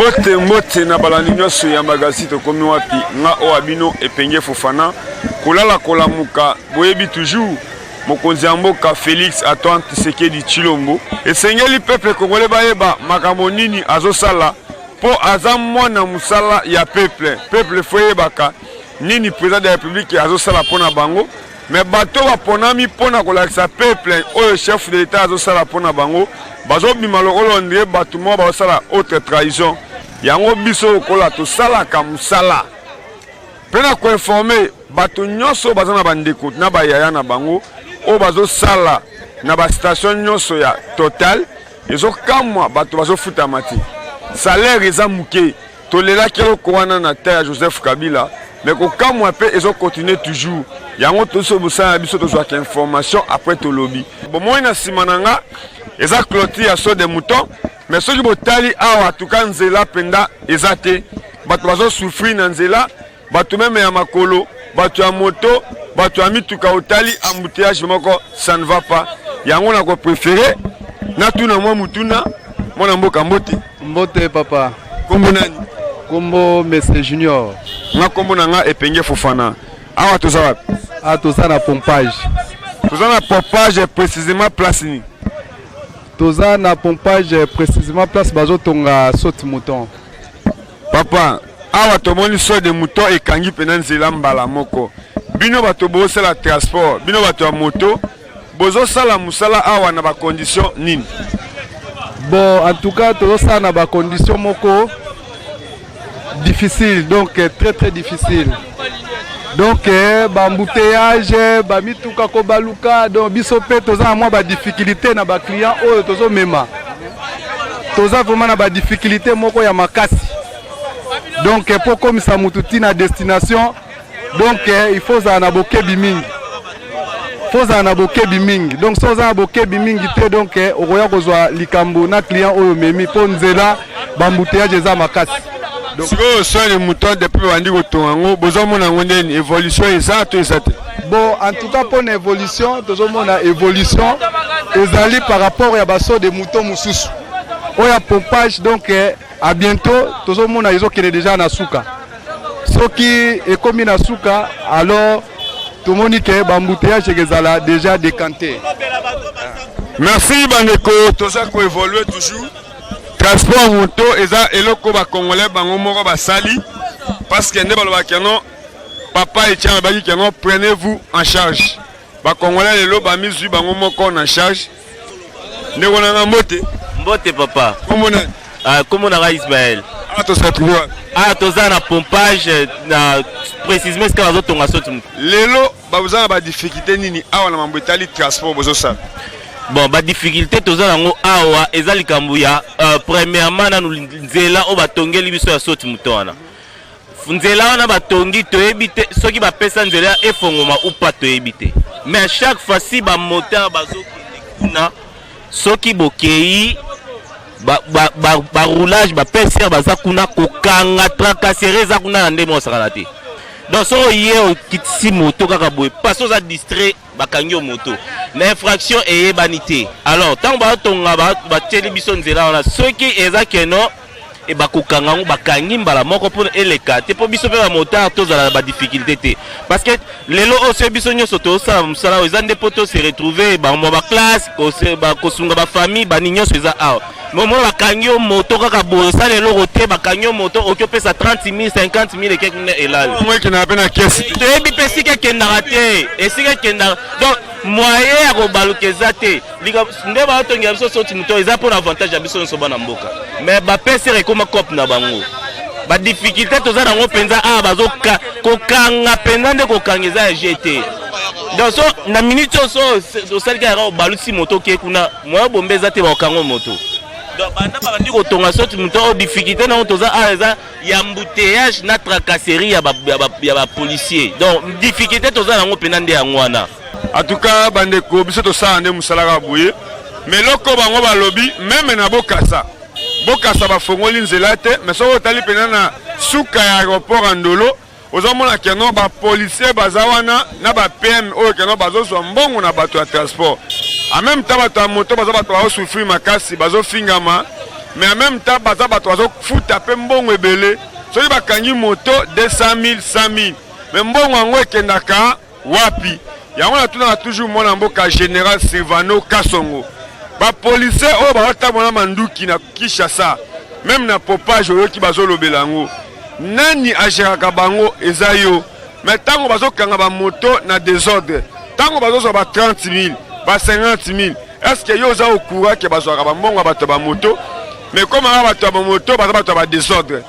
Mbote mbote na balandi nyonso ya magazine Tokomi Wapi. Nga oyo ya bino Epenge Fofana, kolala kolamuka boyebi toujours mokonzi ya mboka Felix Antoine Tshisekedi Tshilombo. Esengeli peuple congolais bayeba makambo nini azosala mpo aza mwana mosala ya peuple. Peuple faut eyebaka nini président de la République azosala mpo na bango. Mais bato baponami mpo na kolakisa peuple oyo chef de l'État azosala mpo na bango, bazobima lokola on dirait bato moko bazosala autre trahison. Yango biso lokola tosalaka mosala mpe na koinforme bato nyonso baza na bandeko na bayaya na bango oyo bazosala na bastation nyonso ya Total, ezokamwa bato bazofutama te, salaire eza moke. Tolelaki eloko wana na ta ya Joseph Kabila, mais kokamwa mpe ezokontinue toujours. Yango toso mosala na biso, tozwaka information après tolobi. Bomoi na nsima na nga eza clôture ya saut de mouton, mais soki botali awa tuka nzela mpenza eza te, bato bazosouffrir na nzela, bato meme ya makolo, bato ya moto, bato ya mituka. Otali embouteillage moko, ça ne va pas. Yango na kopréféré natuna mwa mutuna. Mwana mboka, mbote. Mbote papa. Kombo nani? Kombo Monsieur Junior. Nga kombo na nga Epenge Fofana. Awa toza wapi? Ah, toza na pompage. Toza na pompage, précisément place nini? Toza na pompage, précisément place bazotonga saute mouton. Papa, awa tomoni saut de mouton ekangi mpena nzela mbala moko. Bino bato bozosala transport, bino bato ya moto bozosala mosala awa na bacondition nini? Bon, en tout cas tozosala na bacondition moko difficile, donc très très difficile. Donc baembouteillage, bamituka kobaluka, donc biso mpe toza na mwa badifficulté na baclient oyo tozomema. Toza vraiment na badifficulté moko ya makasi. Donc mpo komisa mutu ntina destination, donc il faut ozala na bokebi mingi, faut ozala na bokebi mingi. Donc so oza na bokebi mingi te, donc okoya kozwa likambo na client oyo omemi, mpo nzela baembouteillage eza makasi. Sikoyo saut de mouton, depuis bandi kotonga yango, bozomona yango ndeni? Évolution eza to eza te? Bon, en tout cas mpona évolution, tozomona évolution ezali par rapport ya basaut de mouton mosusu oyo ya pompage. Donc à bientôt tozomona ezokende déjà na suka. Soki ekomi na suka, alors tomoni ke baembouteillage ekozala déjà décanté. Merci bandeko. Toza koévolue toujours. Transport moto eza eloko bacongolais bango moko basali, parce que nde balobaki yango, papa Etienne alobaki yango: "Prenez-vous en charge." Bacongolais lelo bamizwi bango moko na charge. Ndeko nanga, mbote. Mbote papa. Kombo nani? Kombo nanga Ismaël. Awa toza trouve wapi? Ah, toza na pompage, na précisément esika bazotonga saut. Lelo baza na badifficulté nini awa na mambo etali transport bozosala? Bon, badifficulté toza nango awa eza likambo ya premièrement nanu nzela oyo batongeli biso ya saut mouton wana. Nzela wana batongi, toyebi te soki bapesa nzela efongoma ou pas, toyebi te. Mais à chaque fois si bamotard bazokende kuna, soki bokei baroulage, ba baPSR baza kuna kokanga, tracasserie eza kuna na nde mosakana te. Donc soki oye okitisi moto kaka boye, parce oza distrait, bakangi yo moto na infraction eyebani te. Alors ntango batonga, batieli biso nzela wana, soki eza keno e bakokanga yango, bakangi mbala moko mpona eleka te, mpo biso mpe bamotard tozala na badifficulté te. Parce que lelo oyo soki biso nyonso tozosala mosala oyo, eza nde mpo tose retrouve bamwa baclasse, kosunga bafamille, bani nyonso eza awa. Mais omona bakangi yo moto kaka boye, osala eloko te, bakangi yo moto, oki opesa 30 000, 50 000, eke kuna elali. Yango ekendaka mpe na kesi te. Toyebi mpe esika ekendaka te, esika ekendaka. Donc moyen ya kobaluka eza te. Nde baotongela biso saut mouton eza mpona avantage ya biso nyonso bana mboka, mais bapesere ekóma cope na bango. Badifficulté toza nango mpenza awa, bazoka kokanga mpenza, nde kokanga eza ya g te. Donc so na minute oyo so osali kaka obalusi moto oke kuna, moyen bombe eza te, bakokanga moto. Donc banda babandi kotonga saut mouton oyo, difficulté nango toza awa eza ya embouteillage na tracasserie ya bapolicier. Donc difficulté toza nango mpenza nde yango wana. En tout cas bandeko, biso tosala nde mosala kaka boye, mais eloko bango balobi, même na Bokasa, Bokasa bafongoli nzela te. Mais soki otali mpenza na suka ya aéroport ya Ndolo, ozomona keno bapolicier baza wana na baPM oyo keno bazozwa mbongo na bato ya transport. En même temps bato ya moto baza bato bazosouffrir makasi, bazofingama. Mais en même temps baza bato bazofuta mpe mbongo ebele. Soki bakangi moto 200 000, 100 000, mais mbongo yango ekendaka wapi? Yango natunaka toujours mwana mboka General Silvano Kasongo, ba policiers oyo bazotambola na manduki na Kinshasa, meme na popage oyoki bazolobela yango, nani ageraka bango? Eza yo. Mais ntango bazokanga ba moto na desordre, ntango bazozwa ba 30 000, ba 50 000, est-ce que yo oza au courant ke bazwaka ba mbongo ya bato ya ba moto? Mais comme aka bato ya ba moto baza bato ya ba desordre,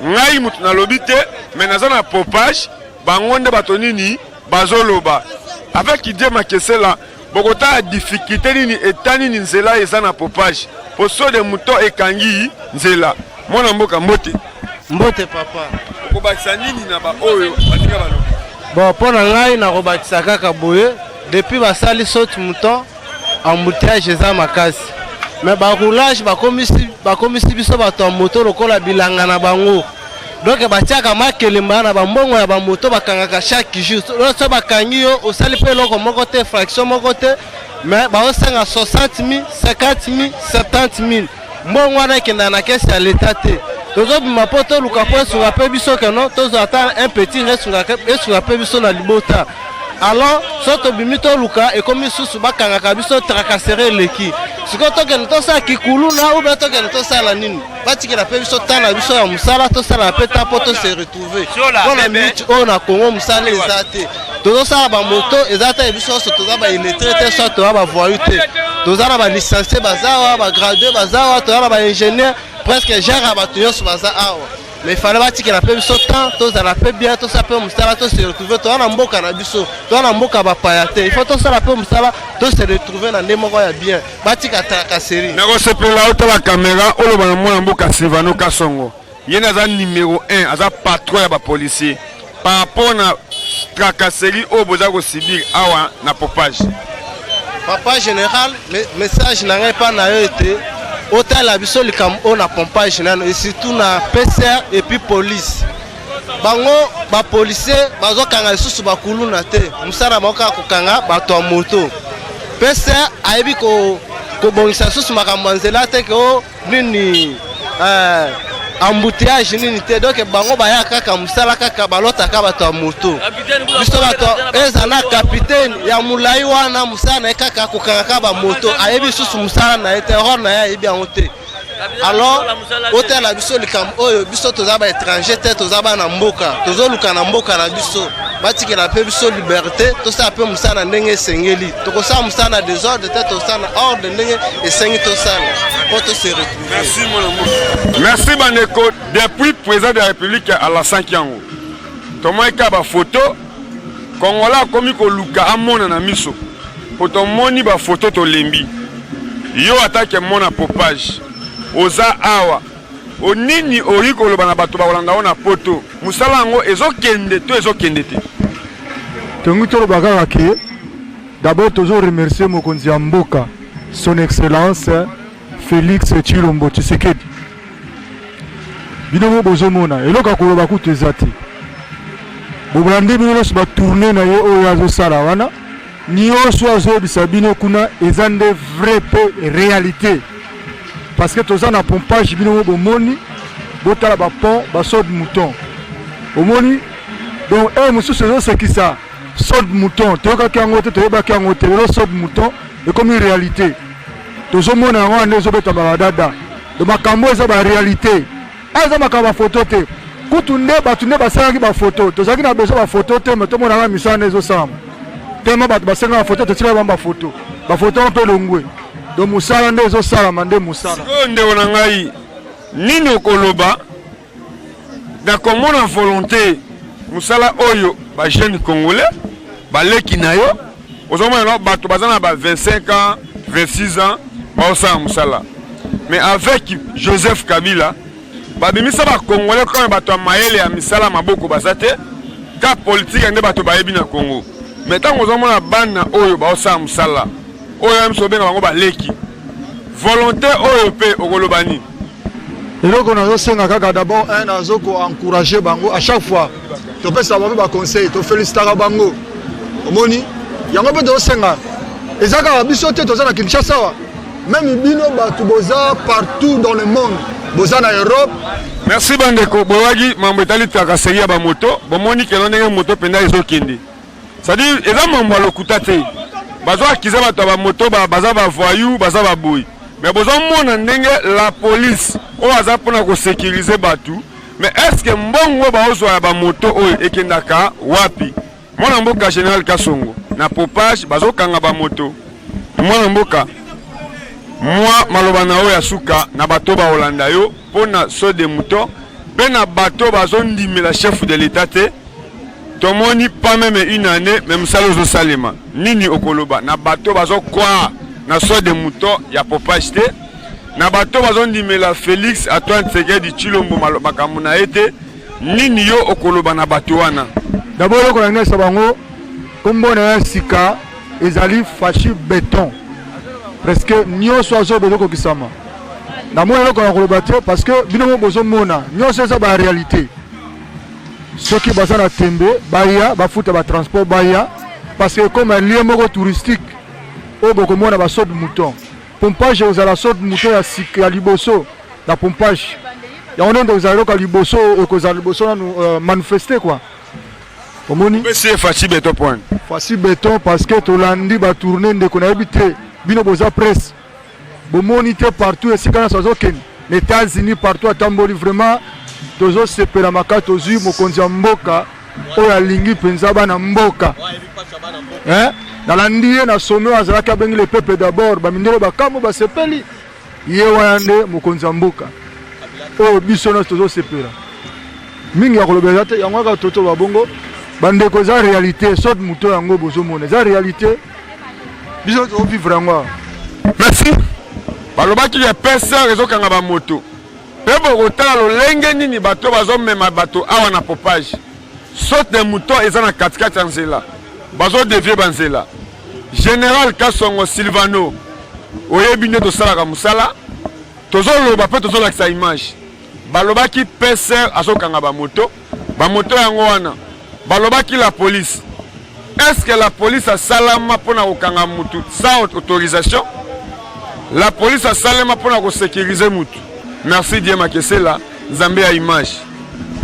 ngai moto nalobi te, mais naza na popage, bango nde bato nini bazoloba. Avec Didier Makesela, bokotala difficulté nini eta nini nzela eza na popage po saut de mouton ekangi nzela. Mwana mboka mbote. Mbote papa. Okobakisa nini na ba oyo baninga balobi? Bon, mpo na ngai nakobakisa kaka boye, depuis basali saut mouton embouteillage eza makasi, mais ba roulage bakomisi biso bato ya moto lokola bilanga na bango. Donc batiaka makelemba na bambongo ya bamoto, bakangaka chaque jour. So bakangi yo, osali mpe eloko moko te, fraction moko te, mais baosenga 60 000, 50 000, 70 000. Mbongo wana ekendaka na kese ya leta te. Tozobima mpo toluka mpo esunga mpe biso keno tozwa ata un petit, esunga mpe biso na libota. Alors so tobimi toluka, ekomi susu bakangaka biso, tracasserie eleki. Sikoyo tokende tosala kikuluna ou bien tokende tosala nini? Batikela mpe biso temps na biso ya mosala, tosala mpe temps mpo tose retrouver. Mpona minute oyo na Congo mosala eza te, tozosala bamoto eza te. Biso nyonso toza baillettré te, soit toza bavoyou te, toza na balicencie baza awa, bagradue baza awa, toza na baingénieur, presque genre ya bato nyonso baza awa. Mais fallait batikela mpe biso temps, tozala mpe bien, tosala mpe mosala, tose retrouver. Toza na mboka na biso, toza na mboka bapaya te. Il faut tosala mpe mosala, tose retrouver na nde moko ya bien, batika tracasserie. Nakosepela otala caméra, oloba na mwana mboka Silvano Kasongo. Ye nde aza numero 1, aza patron ya bapolicier par rapport na tracasserie oyo boza kosibir awa na popage. Papa général, message na ngai epa na yo ete otala biso likambo oyo na pompage nano, et surtout na PCR et puis police. Bango bapolicier bazokanga lisusu bakuluna te, mosala bango kaka kokanga bato ya moto. PCR ayebi kobongisa lisusu makambo ya nzela te, ke o nini embouteillage nini te. Donc bango baya kaka mosala, kaka balotaka bato ya moto. Biso bato eza na capitaine ya molai wana, mosala na ye kaka kokanga kaka bamoto, ayebi lisusu mosala na ye te, role na ye ayebi yango te. Alors otala biso likambo oyo, biso toza baétranger te, toza bana mboka, tozoluka na mboka na biso. Batikela mpe biso liberté, tosala mpe mosala na ndenge esengeli. Tokosala mosala na désordre te, tosala na ordre ndenge esengi tosala mpo tose retrouver. Merci mwana mboka. Merci bandeko. Depuis président de la République alasaki yango, tomoni kaka bafoto. Congolais akomi koluka amona na miso, po tomoni bafoto tolembi. Yo atake mona popage oza awa, onini oyi koloba na bato bakolanda yo na poto? Mosala yango ezokende to ezokende te? Tongi toloba kaka ke d'abord tozo remercier mokonzi ya mboka, Son Excellence Félix Tshilombo Tshisekedi. Bino mo bozomona eloko ya koloba kutu eza te. Bobolande bino nyonso batourne na ye oyo azosala wana nyonso azoyebisa bino kuna eza nde vrai mpe réalité, parce que toza na pompage. Bino mo bomoni, botala bapont, basaut de mouton omoni. Donc oyo mosusu ezosekisa, saut de mouton toyokaki yango te, toyebaki yango te. Lelo saut de mouton ekomi réalité, tozomona yango wana nde ezobetama badada. Donc makambo eza baréalité, awa eza makambo ya foto te. Kutu nde bato nde basengaki bafoto, tozalaki na besoin bafoto te, me tomonaka misala nde ezosalama. Tema bato basengaka bafoto, totikala bango bafoto, bafoto yango mpe elongwe. Donc mosala nde ezosalama nde mosala. Sikoyo ndeko na ngai, nini okoloba na komona volonté mosala oyo bajeune congolais baleki na yo ozomona no bato baza na ba 25 ans, 26 ans baosala mosala? Mais avec Joseph Kabila babimisa bacongolais kaka bato ya mayele ya misala maboko baza te, ka politike nde bato bayebi na Congo. Mais ntango ozomona bana oyo baosala mosala oyo ya miso, obenga bango baleki, volonté oyo mpe okoloba nini? Eloko nazosenga kaka d'abord un, nazo koencourage bango à chaque fois, topesaka bango baconseil, tofélicitaka bango. Omoni yango mpe tozosenga, eza kaka biso te, toza na Kinshasa wa. Meme bino batu boza partout dans le monde, boza na Europe. Merci bandeko, boyaki mambo etali tracasserie ya bamoto, bomoni keno ndenge moto mpenza ezokende. C'est-à-dire eza mambo ya lokuta te, bazo akiza bato ya bamoto baza ba voyou, baza baboyi, mais bozomona ndenge la police oyo aza mpona kosécuriser bato. Mais est-ce que mbongo baozwa ya bamoto oyo ekendaka wapi? Mwana mboka Général Kasongo, na popage bazokanga bamoto. Mwana mboka, mwa maloba na oyo ya suka na bato baolanda yo mpo na saut de mouton mpe na bato bazondimela chef de l'État te. Tomoni pas même une année, mais mosala ozosalema. Nini okoloba na bato bazokwa na saut de mouton ya popage te, na bato bazondimela Félix Antoine Tshisekedi Tshilombo makambo na ye te? Nini yo okoloba na bato wana? D'abord eloko na ngai bango, kombo na ya sika ezali Fashi Beton, presque nyonso azoba ezokokisama. Namoni eloko na koloba te, parce que bino mo bozomona nyonso eza ba réalité. Soki baza na tembe, baya bafuta ba transport, baya, parce que comme lieu moko touristique oyo bokomona ba saut de mouton, pompage ekozala saut de mouton ya sika ya liboso na pompage yango nde ekozala eloko ya liboso, ekozala liboso nanu manifeste quoi, omoni. Opesi ye Fashi Beton point. Fashi Beton, parce que tolandi batourne. Ndeko, nayebi te, bino boza presse, bomoni te partout esika nyonso azokende, na États-Unis, partout atamboli. Vraiment tozosepela makasi, tozwi mokonzi ya mboka oyo alingi mpenza bana mboka. Eh? Nalandi ye na sommet oyo azalaki, abengi le peuple d'abord, bamindele bakambo basepeli. Ye wana nde mokonzi ya mboka oyo biso nyonso tozosepela mingi. Ya koloba eza te, yango kaka totoloba bongo. Bandeko, eza réalité, saut mouton yango bozomona eza réalité, biso tozovivre yango awa. Merci. Balobaki ya PCR ezokanga bamoto, mpe bokotala lolenge nini bato bazomema bato awa na popage. Saut de mouton eza na katikati ya nzela, bazodévier banzela. Général Kasongo Silvano, oyebi nde tosalaka mosala, tozoloba mpe tozolakisa image. Balobaki PCR azokanga bamoto, bamoto yango wana. Balobaki la police. Est-ce que la police asalama mpona kokanga mutu sans autorisation? La police asalema mpona kosécuriser mutu. Merci Dieu Makesela, Nzambe ya image.